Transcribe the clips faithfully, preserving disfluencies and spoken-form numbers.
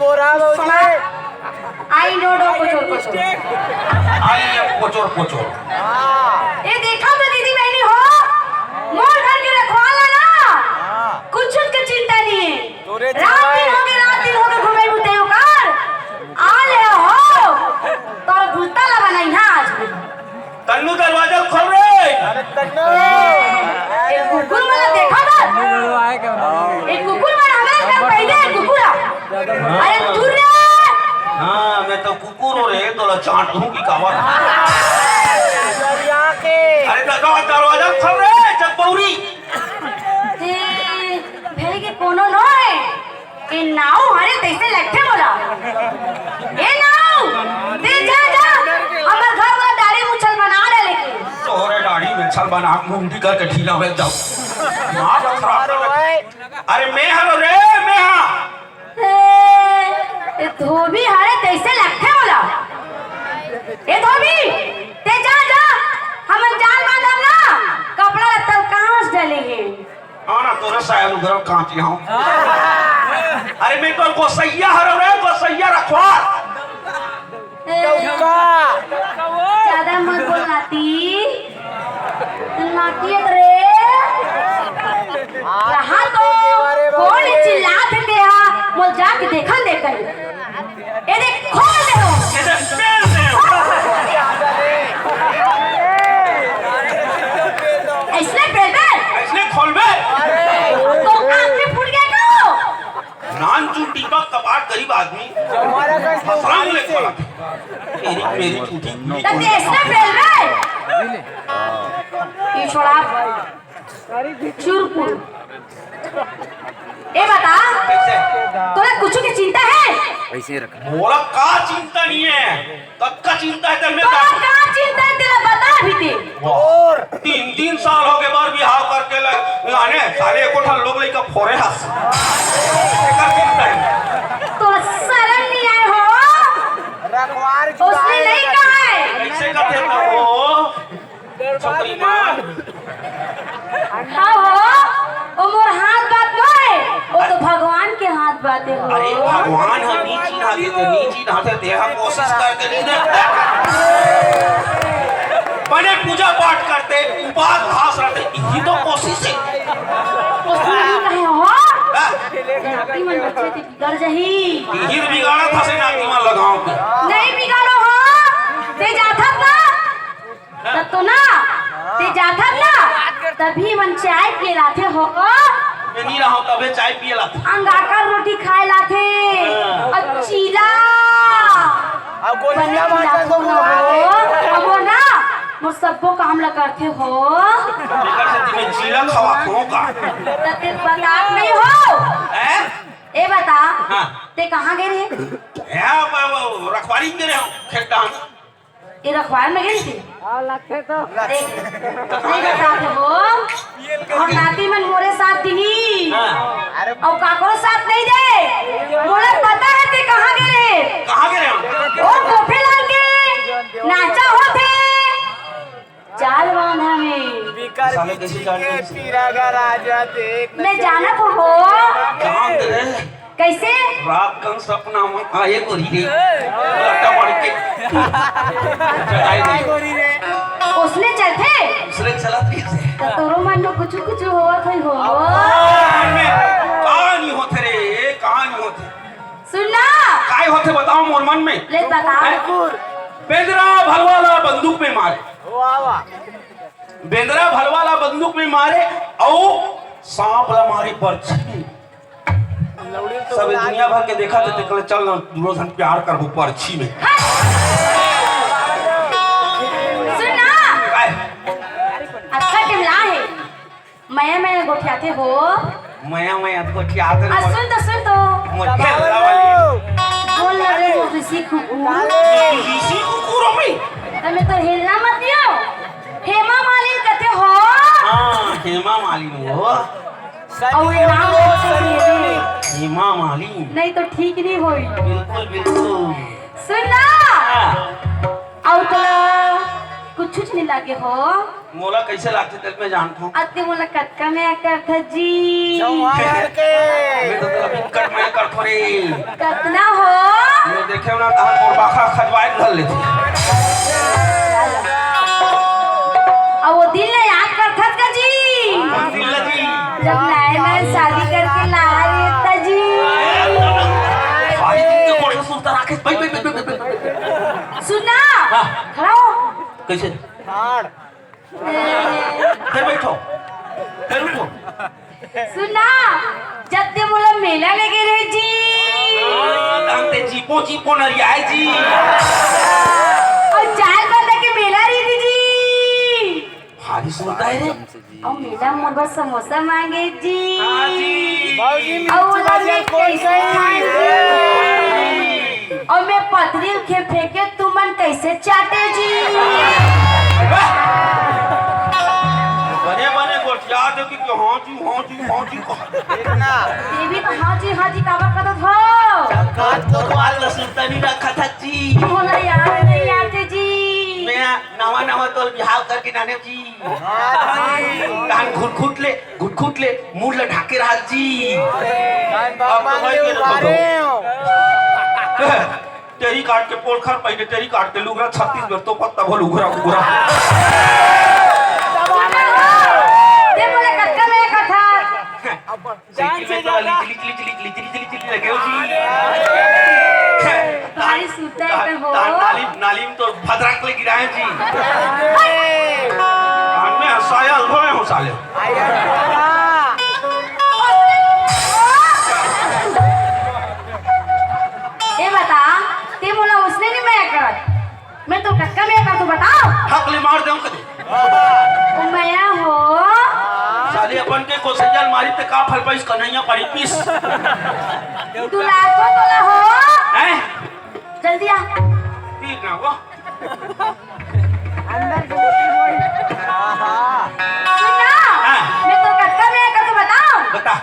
बोरा भौजी। I know, no, कोचोर, कोचोर। I am कोचोर, कोचोर। ए, देखा तो दीदी बहिनी हो, मोर घर के रखवाला ना, कुछ के चिंता नहीं है। तोरे रात दिन हो गए, रात दिन हो गए, घूमे बुते ओकर। आ ले हो, तोर भूता ला बनाई हाँ आज। तन्नू, दरवाजा खोल रे। अरे तन्नू। ए, ए कुकुर मन देखा था। ए कुकुर मन हमरे घर पहले है कुकुर। अरे दूर रे। हाँ, मैं तो कुकुर हो रे, तोला चाट दूं की कावर। दरिया के। अरे दरवाजा, दरवाजा खोल रे, चकबौरी। ए, भाई के कोनो नो है। ए नाऊ, अरे तैसे लगथे मोला। ए नाऊ, ते जा, जा, हमर घर वाला दाढ़ी मुछल बना डाले के। तोरे दाढ़ी मुछल बना, मुंडी करके ढीला हो जाओ। दिमाग खराब कर दे। अरे मैं हरो रे, मैं हा। ए, ए धोबी, अरे तैसे लगथे मोला। ए धोबी, ते जा, जा, हमन जाल बांधब ना, कपड़ा लत्ता कांच डाले हे। हाँ ना, तोरे साया लुगरा कांची हूँ। अरे मैं तो गोसैया हरो रे, गोसैया रखवार। ए, चौका। ज्यादा मत बोल नाती। नाती है रे। यहाँ तो कौन चिल्लात हे तेहा? मोल जाके देखन दे कहीं। ए देख, खोल दे हो। ए देख, पेल दे हो। ऐसने पेल दे। ऐसने खोल बे। तो आंखें फूट गए का हो? नान चून टीपा कपाट गरीब आदमी। हसराम ले खोला। तेरी मेरी झूठी। तब ऐसने पेल दे। ये छोड़ा। चुरपुर। ए बता, कैसे? तोला कुछ की चिंता है? ऐसे रख। मोला का चिंता नहीं है, कक्का चिंता है तेरे में तोला का? का चिंता है तेला बता भी दे। और तीन, तीन साल हो गए बार बिहाव करके ल-, लाने, सारे एको ठन लोग लइका फोरे हस। एकर चिंता है। तोला शर्म नहीं आए हो? रखवार की उसने बात नहीं है। कहा है। कैसे करते हो? छोकरी मान। हाँ हो, ओ मोर हाथ बात नो है, ओ तो भगवान के हाथ बात है हो। अरे भगवान ह नी चिन्हाथे, नी चिन्हाथे, तेहा कोशिश करके नहीं देखते। बने पूजा पाठ करते, उपास घास रहते, यही तो कोशिश है। उसने नहीं कहे हो। हाँ? नाती मन बच्चे ते बिगड़ जही। यही तो बिगाड़ा था से नाती मन लगाओ के। नहीं बिगाड़ो हो, ते जाथत ना। तब तो ना, ते जाथत ना, तभी मन चाय पिए लाथे हो। मैं नहीं रहा हूँ, तबे चाय पिए लाथे। अंगाकर रोटी खाए लाथे। हाँ। और चीला। अब गोलिया बने मारता लाथो तो ना हो। अब वो ना, मोर सब्बो काम ला करथे हो। एकर सेती मैं चीला खवात हूँ का? तब ते बतात नहीं हो। हैं? ए बता, हाँ। ते कहाँ गए रहे? यहाँ ब-, ब-, रखवारी में गए रहे हो, खेत डाहन। ये रखवार में गई थी? हाँ, लगथे तो। देख, नहीं बताते हो। और नाती मन मोरे साथ दिही। हाँ। अउ काकरो साथ नहीं दे। मोला पता है ते कहाँ गए रहे। कहाँ गए रहे हम? ओ कोफे लाल के नाचा होथे। जाल बांधा में। विकल साले कैसे जान के गए? पीरा का राजा देख। मैं जानत हो। कहाँ गए? कैसे? रात कन सपना में आए गोरी रे, लट्टा मार के। चढ़ाई दे। उसने चलथे? दूसरे चलत कैसे? तो तोरो मन में कुछ कुछ होवत होई हो। मन में कहानी होथे रे, कहानी होथे। सुन ना। काय होथे बताओ मोर मन में? ले बता। हैं? बेंदरा भलवाला बंदूक में मारे। वाह, वाह। बेंदरा भलवाला बंदूक में मारे अउ सांप ला मारे बरछी। सब दुनिया भर के देखा थे, तेकर ले चल ना, दूनों झन प्यार करबो परछी में। सुन ना। काय? अच्छा टिमला है। मया मया गोठियाथे हो। मया मया गोठियाथे। आ, सुन तो, सुन तो। मोर खेलना वाली। बोल ना रे, वो किसी कुकुर। किसी कुकुर हो भाई? तमे तो हिलना मत दियो। हेमा मालिन कथे हो। हाँ, हेमा मालिन हो। अउ ये नाम सही है। हेमा मालिन। नहीं तो ठीक नहीं होई। बिल्कुल, बिल्कुल। सुन ना। हाँ। अउ तोला कुछ, कुछ नहीं लागे हो। मोला कइसे लागथे तेला मैं जानथों। अते मोला कतका मया करथा जी। जवान के। मैं तो तेला बिकट मया करथों रे। कतना हो? मैं देखे ना तहां मोर बाखा खजवाए धर लेथे। अउ वो दिन ला याद करथस का जी? कौन दिन ला जी? जब नया नया शादी करके लाए था जी। शादी दिन के कोठा सुनता राकेश भाई, भाई, भाई, भाई, भाई। सुन ना। हाँ। खड़ा हो। कइसे? ठाड़। ए। फेर बइठो। फेर उठो। सुन ना, जब ते मोला मेला लेगे रहे जी। हाँ, तहां ते जीपो जीपो नरियाए जी। अउ चार बंदा के मेला रहिथे जी। भारी सुनता है रे। अउ मेला मोर बर समोसा मांगे जी। हाँ जी। बाबूजी, अउ मिर्ची ओला बजा मैं कौन कइसे खाए जी? अउ मैं पथरी के फेंके तुमन कइसे चाटे जी? बने बने गोठिया दे कि हाँ जी, हाँ जी, हाँ जी कहा। देवी तो हाँ जी, हाँ जी काबर करत हो? कान कोतवाल ल सुनता नहीं रखा था जी। मोला याद नहीं आते जी। मैं नवा नवा तोर बिहाव करके नाने जी। कान घुटघुट ले, घुटघुट ले, मुड़ ल ढाके रहा जी। कान बाबा अब तो ले भाई उतारे हो। तेरी काट के पोलखर पहिने, तेरी काट के लुगरा, छत्तीसगढ़ तो पत्ता भो लुगरा कुगरा। ते मोला कतका में कथा। जान से ज्यादा। चिली, चिली, चिली, चिली, चिली, चिली, चिली लगे हो जी। भारी सुनता है तान, हो। तान नाली, नाली में तो भद्रक ले गिराए जी। कान में हंसाया, अल्फा में हंसा ले। ए बता, ते मोला उसने नहीं मया करत। मैं तो कतका मया कर तू बताओ। हक ले मार दे कदे। ओ मया हो। साली अपन के कोसैया मारी ते का फल पाइस कन्हैया पड़ी पीस। तू लाखो तोला हो। हैं? जल्दी आ। ठीक ना वो। अंदर की बोल। सुन ना। हाँ। मैं तो कतका मया कर तू बताओ। बता।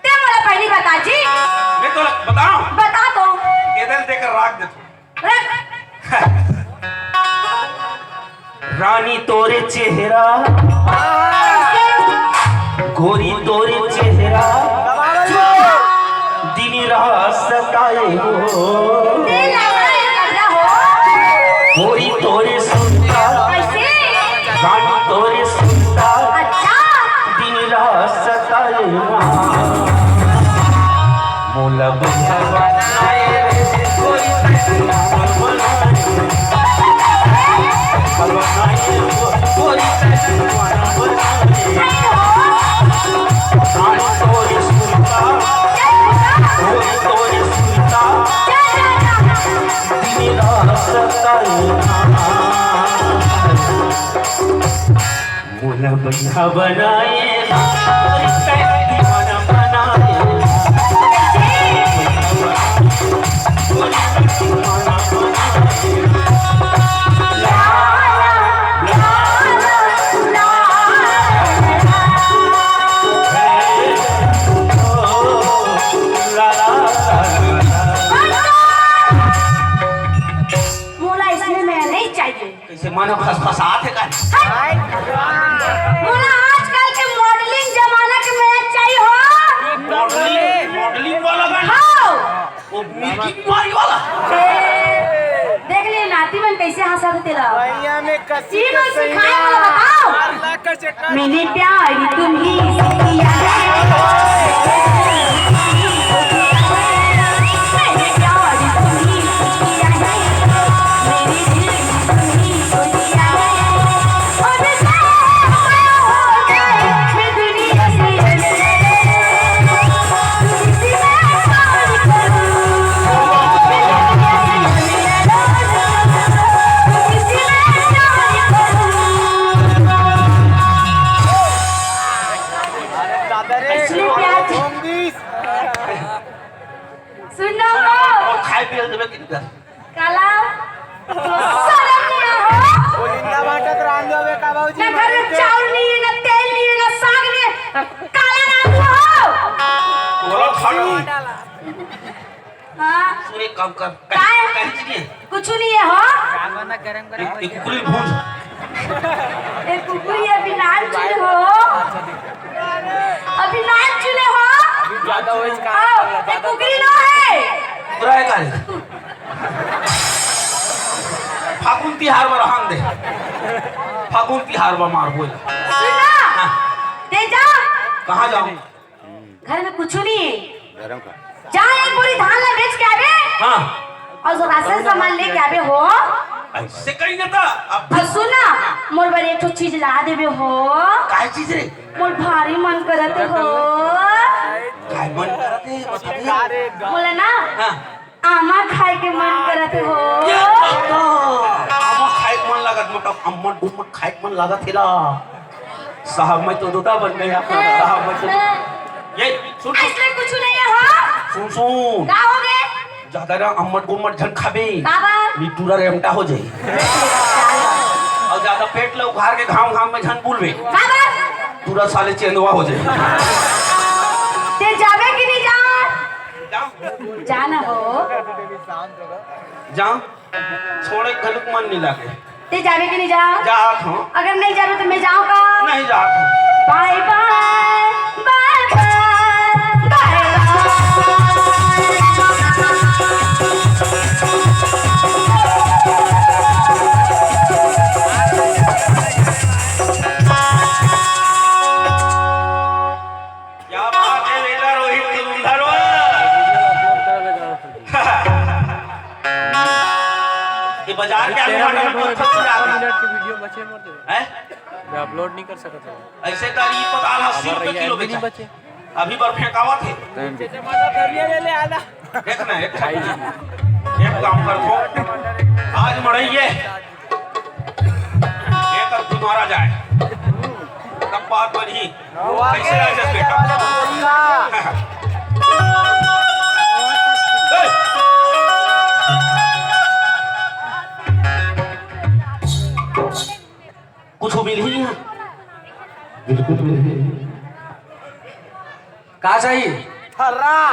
ते मोला पहली बता जी। मैं तो बताऊं? बता तो। केदल देकर राग दे तू। रख। रानी तोरे चेहरा, गोरी तोरे चेहरा, दिन रात सताए हो। ते लग रहा है लग रहा हो। गोरी तोरे सुनता, कैसे? रानी तोरे सुनता, अच्छा। दिन रात सताए हो। मोला बुझावा नाय रे, कोई तैसे मोला बनाए। बनाए, कोई तैसे मोला बनाए। तान तोरी सुनता, कोई तोरी सुनता, दिन रात सताए। मोला बइहा बनाए, तोरी तैं दीवाना बनाए। मोला इसमें मैं नहीं चाहिए। कइसे मन ह फसफसात हे का? हट! मोला आजकल के मॉडलिंग जमाना के मया चाही हो। मॉडलिंग, मॉडलिंग वाला गाना? हाँ। वो मिर्गी बीमारी वाला? देख ले नाती मन कइसे हंसत हे तेला। भैया में कसी ई मन सिखाए मोला बताओ। मैंने प्यार तुम्ही से किया है। मैंने प्यार तुम्ही से किया है। मेरे दिल ने तुम्ही को दिया है। और मैं सुन ना हो। खाए पिए देबे कि नहीं? काला? शरम नहीं हो? बोलिंदा बाटत रांध हवे का बाबूजी? ना घर में चाउर नहीं है, ना तेल नहीं है, ना साग नहीं है। काला रांध हो? बोलो, खाना। हाँ। सुने, काम कर। काहे? कहीं चीज नहीं है। कुछ नहीं है, हो? एक, एक कुकुरी भूंज। ए कुकुरी, अभी नान चुने हो, अभी नान चुने हो। ज्यादा हो इसका। आओ, ए कुकुरी नो है। बुरा है का रे? फागुन तिहार बर हांग दे। फागुन तिहार बर मार बोल। सुना। हाँ। ते जा। कहाँ जाऊँ? घर में कुछु नहीं है। गरम का। जा एक बोरी धान ला बेच के आबे। हाँ। अउ जो राशन सामान लेके आबे हो। अइसे कही ना ता। अब अउ सुन ना, मोर बर एक ठो चीज ला देबे हो। काय चीज रे? मोर भारी मन करत हो। काय मन करत हे? बता दे। मोला ना हाँ। आमा खाए के मन करत हो। ये बात तो। आमा खाए के मन लागत, मतलब अम्मट गुम्मट खाए के मन लागत हे ला। साहब, मैं तो दूधा बन गया। साहब, मैं तो ये सुन, सुन। इसमें कुछ नहीं है, हाँ? सुन, सुन। का हो गए? ज्यादा ना अम्मट गुम्मट झन खाबे। काबर? नी टूरा रेमटा हो जाई। अउ ज्यादा पेट ला उघार के घाम घाम में झन बुलबे। काबर? टूरा साले चेंदवा हो जाई। ते जाबे कि नहीं जा? जा। जा ना हो। जा। छोड़े घलुक मन नहीं लागे। ते जाबे कि नहीं जा? जात हूँ। अगर नहीं जाबे तो मैं जाऊँ का? नहीं जात हूँ। बाय बाय, बाय बाय, बाय बाय। क्या बात है बेटा रोहित तेंदुलकर वाह। ये बाजार के आलू भाटा में कौन फंसी जाता है? मिनट के वीडियो बचे मोर दे। हैं? मैं अपलोड नहीं कर सकता हूँ। ऐसे तो ये पता अस्सी रुपए किलो बेचा। बचे। अभी बर फेंकावत है। देख ना, एक, एक काम कर दो। आज मड़ई है। एक अद्धी मारा जाए, तब बात बनही। कैसे रह जाते? कुछ मिलही? बिल्कुल मिलही। का चाहिए?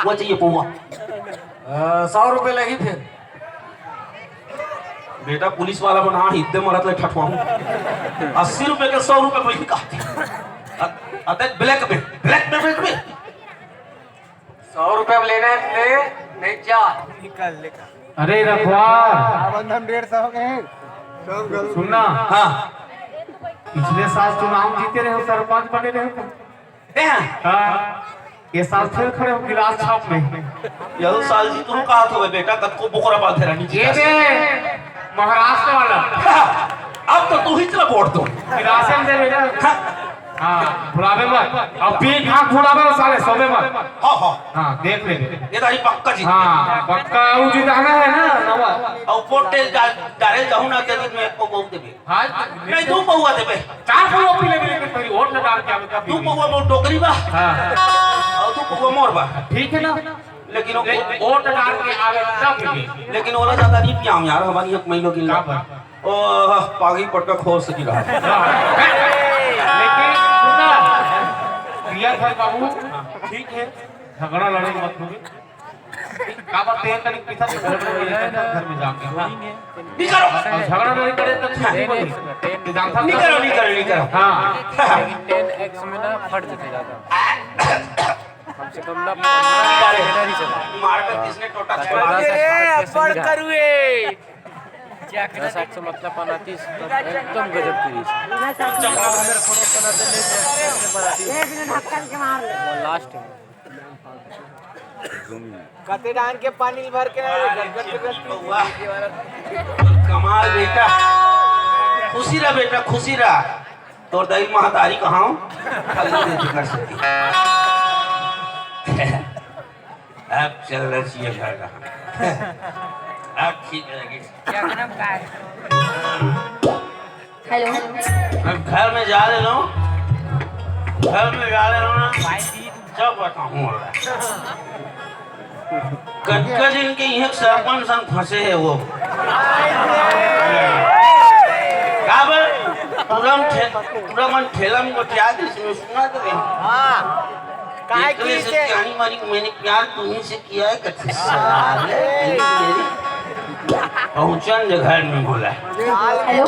वो चाहिए पौवा। अ, सौ रुपये लगही फिर। बेटा, पुलिस वाला मन हा हिद्दे मरत ले ठठवाहूं। अस्सी रुपये के सौ रुपये में ही काफी। अ-, अबे ब्लैक में, ब्लैक में, ब्लैक में। सौ रुपये में लेना है ले, नहीं जा। निकल, निकल। अरे रखवार। बंधन डेढ़ सौ के है। सुनना। हाँ। पिछले साल चुनाव जीते रहे हो, सरपंच बने रहे हो। ए, हाँ। हाँ, ये साल फिर खड़े हो गिलास छाप में। यहू साल जी तू कहा था बेटा, कतको बोकरा बांधे रहनी ये जी। दे, महाराष्ट्र वाला। अब तो तू ही चला वोट दो। गिलास में दे बेटा। हाँ। हाँ, भुलावे मत। अब पी खा भुलावे मत साले, सोवे मत। हाँ, हाँ। हाँ, देख ले। ये तो ही पक्का जी। हाँ, पक्का वो जिताना है ना, नवा। और वोट दे जा, डाले जाऊँ ना, तेरी में को बहुत देवे। हाँ, नहीं, दू पौवा देबे। चार पौवा पी लेबे, लेकिन पहले वोट ला डाल के आवे, तब दू पीबे। पौवा मोर डोकरी बा। हाँ। और दू पौवा मोर बा। ठीक है ना? लेकिन वो ले, वोट डाल के आवे, तब पीबे। लेकिन ओला ज्यादा नहीं पियाऊं यार, हमारी एक महीनों की का बा? ओ, पागी पटका खोर से गिरा। हाँ। लेकिन सुन ना, पिया था बाबू, ठीक है, झगड़ा लड़ाई मत होगी। का बात है, तनिक पीछा से घर में जाके, हाँ। नहीं करो। और झगड़ा नहीं करे तो ठीक नहीं बोली। तो जानता नहीं करो, नहीं करो, नहीं करो। हाँ। टेन एक्स में ना फट जाते ज्यादा। कम से कम ना अरे, मार कर किसने टोटा छोड़ा? अरे, अब्बड़ करुए। दस एक्स मतलब बनातीस, एकदम गजब की रीस। लास्ट में। कते डाल के पानी भर के ना रे, गट, गट, गट। कमाल बेटा, खुशी रह बेटा, खुशी रह। तोर दाई महतारी कहां? खल्ली दे चुका सती। अब चल रही है घर कहां? अब ठीक लगे। हेलो। अब घर में जा ले लो, घर में जा ले लो ना। सब बताऊं। कतका दिन के इहे सरपंच संग फंसे हे वो। काबर? पूरा मन ठे-, पूरा मन ठेला में गोठिया दे, इसमें सुना तो नहीं। हाँ। काय एकरे से से? जानी मानी मैंने प्यार तुम्ही से किया है, कथे साले, तेरी, तेरी। पहुंचन दे घर में बोला। हेलो।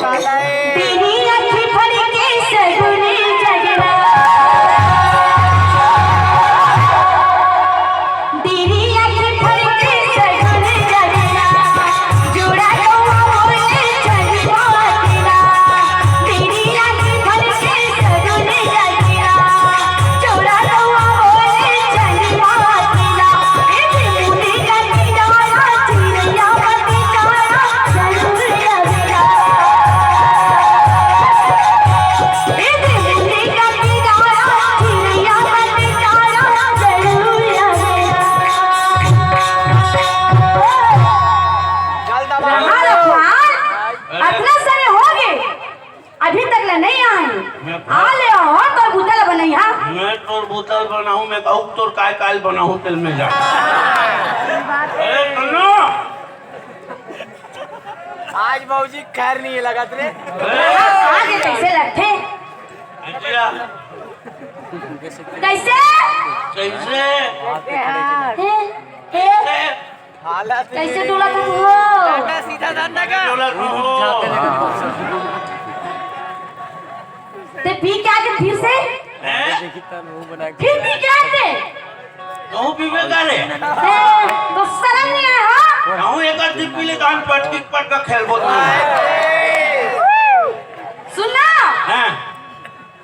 मैं आ ले हो, तोर बुता ल बनई, हाँ? मैं तोर बुता ल बनाहूँ, मैं कहूँ तोर काय काय बनाहूँ, तेल में जा। अरे सुनो, आज भौजी खैर नहीं लगत रे। अरे, आगे कैसे लगथे? बिटिया, कैसे? कैसे? हे, हे, हालत कैसे डोलत हो? सीधा धंधा का। डोलत हो। ते पी के आके फिर से? हैं? फिर पी के आके? कहूँ पीबे का रे? हे, तो शर्म नहीं आए हो? कहूँ एक आध दिन पी ले, कान पटकी पटका खेल बोल। सुन ना। हैं?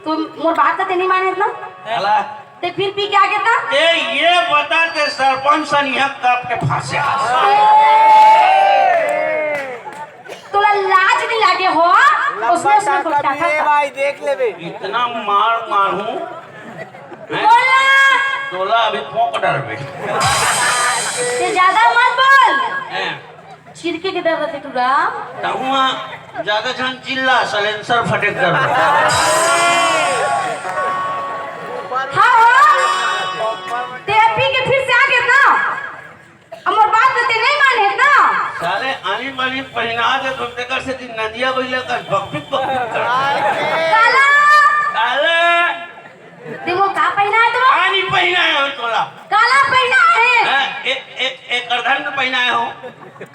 तू मोर बात तो ते नहीं माने इतना। हला। ते फिर पी के आगे था? ए, ये बता, ते सरपंच सन यहाँ कब के फांसे? तोला लाज नहीं लागे हो? उसने, उसने बोला क्या था? भाई, देख लेबे। इतना मार मारूं, बोला। तोला अभी पोंक डरबे। ते ज्यादा मत बोल। हैं? चिरके के दर्द दे टूरा। तहुआ ज्यादा झन चिल्ला, सलेंसर फटेक दर्द। हाँ, हाँ। ते पी के फिर से आ गए ना? हमर बात ल ते नहीं माने ना? साले आनी बानी पहिना दे, तुम देखा से दिन नदिया बइला का बकपिक बकपिक कर। काला। काला। ते वो का पहिना है तुम? आनी पहिना है तोला। काला पहिना है। हाँ, एक, एक, एक अर्धन में पहिना है हो।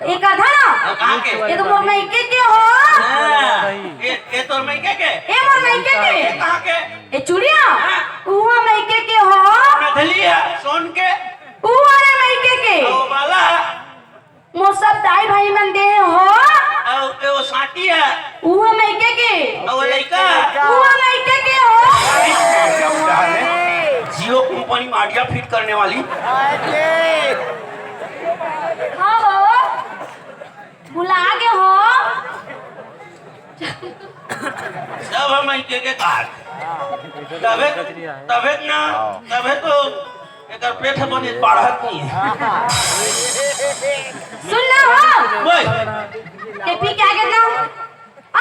एक अर्धन? हाँ, कहाँ के? ये तो मोर मइके के हो। हाँ, ये, ये तोर मइके के? ये मोर मइके के। ये कहाँ के? ये चूड़िया? हाँ। वो मइके के हो। नथलिया, सोन के? वो वाले मइके के। ओ बाला। मोर सब दाई भाई मन दे हो। अउ के वो साटी है। उहो मइके के। अउ वो लइका। उहो मइके के हो। Jio company में आडिया फिट करने वाली। हाँ हो। भुला गे हो। सब हम मइके के काट। तबे, तबे ना, तबे तो एकर पेट बने बढ़त नहीं है। सुन ना हो। ओए। के पी क्या कहता हूँ?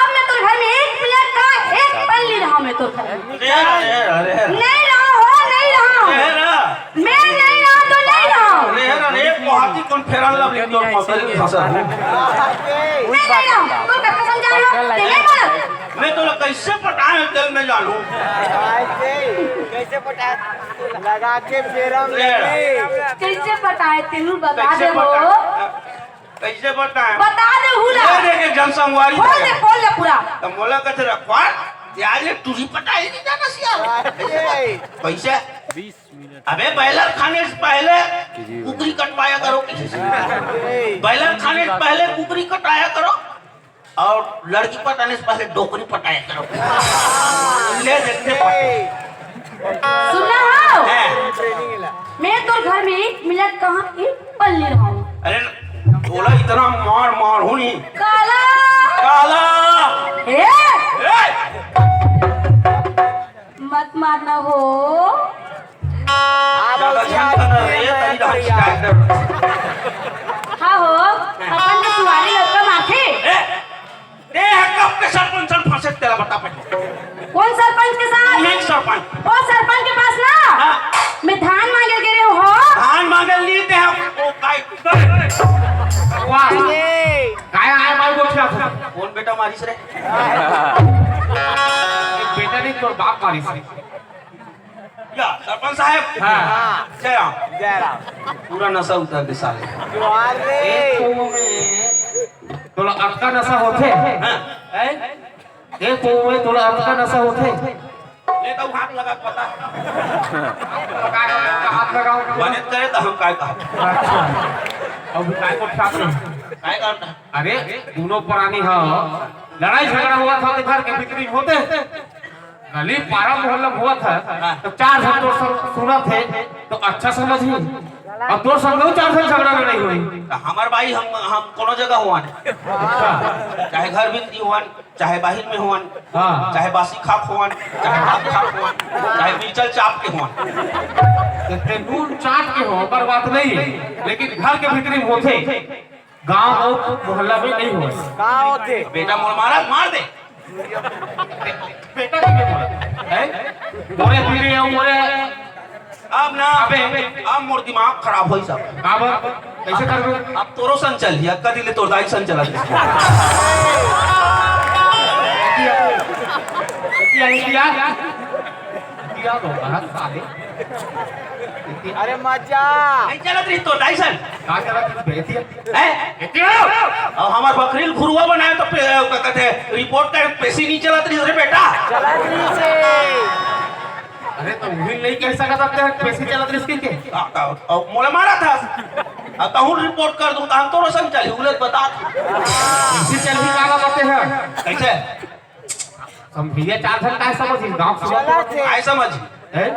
अब मैं तोर घर में एक मिनट का एक पल नहीं रहा, मैं तोर घर में। अरे, अरे, अरे, अरे। नहीं रहा हो, नहीं रहा। अरे, अरे। मैं नहीं रहा तो नहीं रहा। अरे, अरे, अरे, एक मोहाती कौन फेरन लवली तोर मकल फसल हूँ। मैं नहीं रहा। तोर घर का समझा रहा हूँ। ते नहीं मानत। मैं तोला कैसे पटाए तेल में जानू। कैसे पटाए? लगा के फेरम लवली। कैसे पटाए तेनू बता दे हो। कैसे पटाए? बता दे हुला। ले दे के जनसंगवारी खोल दे, खोल दे पूरा। त मोला कथे रखवार, ते आज ये टूरी पटाई नहीं जाना सियार। कैसे? अबे बैलर खाने से पहले कुकरी कटवाया करो। बैलर खाने से पहले कुकरी कटाया करो और लड़की पटाने से पहले डोकरी पटाया करो। ले देखते पटे। सुना हो? हैं। मैं तोर घर में एक मिनट कहाँ एक पल नहीं रहा हूँ। अरे, बोला इतना मार मार हूँ नहीं। काला। काला। ए! ए! मत मारना हो। हाँ, भौजी, आज ये मत करिया। हाँ हो, अपन के सुवारी लड़का माथे। ए, ए, कब के सरपंच सन फंसे तेला बता पहले। कौन सरपंच के साथ? नहीं सरपंच। वो सरपंच के पास ना, हाँ। मैं धान मांगे गे रहेंव हो। धान मांगे ली ते हम, ओ, काय, वाह। काय आय मार गोठिया। कौन बेटा मारिस रे? बेटा नहीं, तोर बाप मारिस रे। या, सरपंच साहब। हाँ। जय राम। जय राम। पूरा नशा उतर दे साले। जोहार रे। एक पौवा में तोला अतका नशा होथे? हाँ। हैं? एक पौवा में तोला अतका नशा होथे? ले तो हाथ लगा पता। हाथ लगाओ। बने करे तो हम काय कहा? अच्छा। अब काय को ठाक ना? काय करता? अरे, दोनों प्राणी ह, लड़ाई झगड़ा होवत ह, घर के भीतरी होथे। गली पारा मोहल्ला में होवत ह, तो चार झन तोर संग सुनत हे, तो अच्छा समझही। अब तोर संग चार झन झगड़ा लड़ाई होही। तो हमर भाई हम, हम कोनो जगह होवन। अच्छा। चाहे घर भीतरी होवन, चाहे बाहिर में होवन, हाँ। चाहे बासी खाक होवन, चाहे भात खाक होवन, चाहे मिर्चल चाप के होवन। तो ते नून चाट के हो, ओकर बात नहीं है, लेकिन घर के भीतरी में होथे। गांव अउ मोहल्ला में नहीं होय। का होथे? बेटा मोर मारा, मार दे। बेटा नहीं बोला। मोरे पीढ़ी है, मोरे। अब ना, अबे। अब मोर दिमाग खराब होई सब। काबर? कैसे करबे? अब तोरो सन चल, या कदी ले तोर दाई सन चला दे। एतिया, एतिया, एतिया तो बड़ा साले। अरे मजा। नहीं चलत रही तोर दाई सन। का चलत रही बे? एतिया। हैं? एतिया। अब हमार बकरी ल घुरुआ बनाए तो पे-, का कहते हैं, रिपोर्ट का पेशी नहीं चलत रही रे बेटा। चलत रही से। अरे तो उही नहीं कह सकत अब तेरे पेशी चलत रही इसके के? आ, आ, आ, मोला मारा था। अब कहूँ रिपोर्ट कर दूँ, तो हम तो रोशन चली, उलट बता। पेशी चलही का बात है? कैसे? समझिए, चार झन काय समझी, गाँव के समझ। काय समझ? हैं?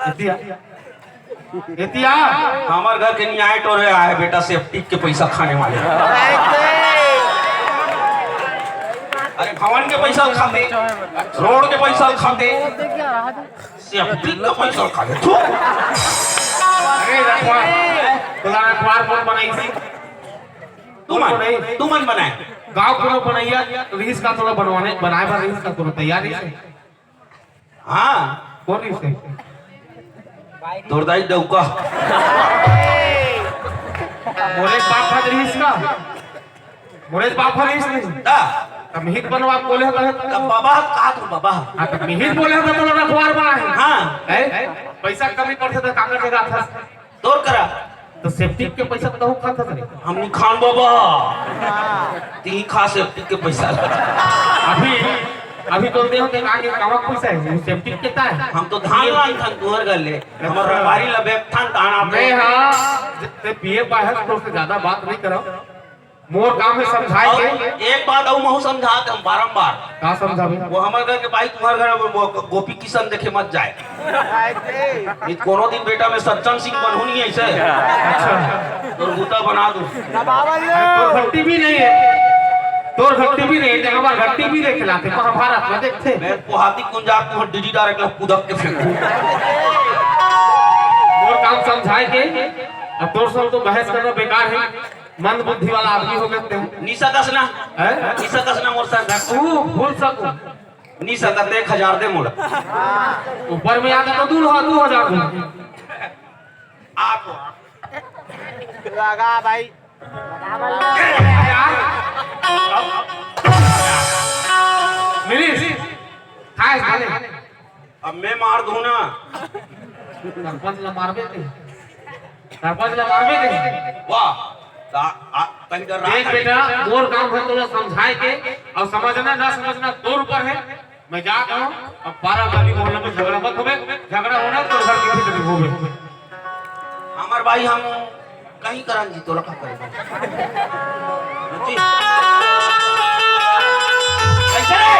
एतिया। एतिया। हमार घर के न्याय टोरे आए बेटा, सेप्टिक के पैसा खाने वाले। अरे भवन के पैसा खाते, रोड के पैसा खाते, सेप्टिक के पैसा खाते। थू। अरे रखवार, तोला रखवार कौन बनाई थी? तुमन, तुमन बनाए। गाँव कोनो बनैया रिहिस का तोला बनवाने, बनाए बर रिहिस का कोनो तैयार रिहिस? हाँ। कोन रिहिस? तोर दाई डौका। मोरे बाप हर रिहिस का? मोरे बाप हर रिहिस नहीं। ता? तब मिहित बनवा बोले हता। तब बाबा कहा तू बाबा? हाँ, तब मिहित बोले हता तोला रखवार बनाए। हाँ। हैं? पैसा कमी पड़थे तो काकर जगह था? तोर करा। तो सेप्टिक के पैसा तो तहूँ खाता था रे। हम नहीं खान बाबा। ती खा सेप्टिक के पैसा। अभी, अभी तो दे होते आगे कमा पैसा है, वो सेप्टिक के ता है। हम तो धान लान थान तुहर घर ले। हमारे व्यापारी ला बेक थान ताना आप। मैं हाँ, जितने पिए पाए हैं, तो उससे ज्यादा बात नहीं करो। मोर काम है समझाए और के। एक बात अउ महू समझात हम बारंबार। का समझावे? वो हमर घर के भाई, तुम्हारे घर में वो गोपी किशन देखे मत जाए। ये कोनो दिन बेटा में सज्जन सिंह बनहू नहीं ऐसे। अच्छा। तोर गुता बना दूँ। अरे, तोर घर टीवी नहीं है, तोर घर टीवी नहीं है, हमार घर टीवी देखे लाते, महाभारत में देखते। मैं पोहाती कुंजार को डीडी डायरेक्ट कुदक के फेंकू। मोर काम समझाए के, अब तोर सब तो बहस करना बेकार है। मंद बुद्धि वाला आदमी हो सकते हैं। नी सकस ना। हैं? नी सकस ना मोर संग। तू भूल सको। नी सकत, एक हजार दे मोला। ऊपर में आके तो दू, दू हजार दूँ। आप लगा भाई। यार। मिलिस। खाए, खा ले। अब मैं मार दूँ ना। सरपंच ला मारबे ते। सरपंच ला मारबे ते। वाह। ता-, आ, तनी कर रहा देख था। बेटा, मोर काम है तोला समझाए के, और समझना ना समझना तोर ऊपर है। मैं जात हूँ, अब बारह गली मोहल्ला में झगड़ा मत होवे, झगड़ा होना तो घर की भीतर होवे। हमार भाई हम कहीं करन जी, तोला का करे? जी। कैसे रे?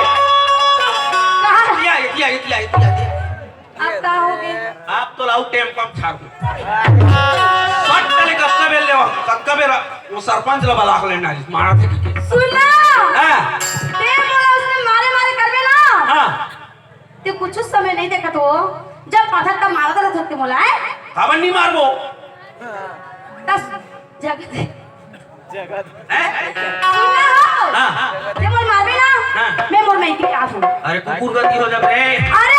कहाँ? इतिया, इतिया, इतिया, इतिया, इतिया। अब का हो गए? आप तो लाऊ टेम पंप छाड़ दो। सट तले कक्का बेल लेवा, कक्का बेरा, वो सरपंच ला बलाक लेना जी, मारा थे ठीक है। सुन ना। हाँ। ते मोला उसने मारे मारे करबे ना। हाँ। ते कुछ समय नहीं देखा तो, जब पाथर तब मारा था ते मोला है। काबर नहीं मारबो? दस जगह दे। हैं? सुन ना हो। हाँ, हाँ। ते मोर मारबे ना। हाँ। मैं मोर नहीं के आ सुन। अरे कुकुर गति हो जा बे। अरे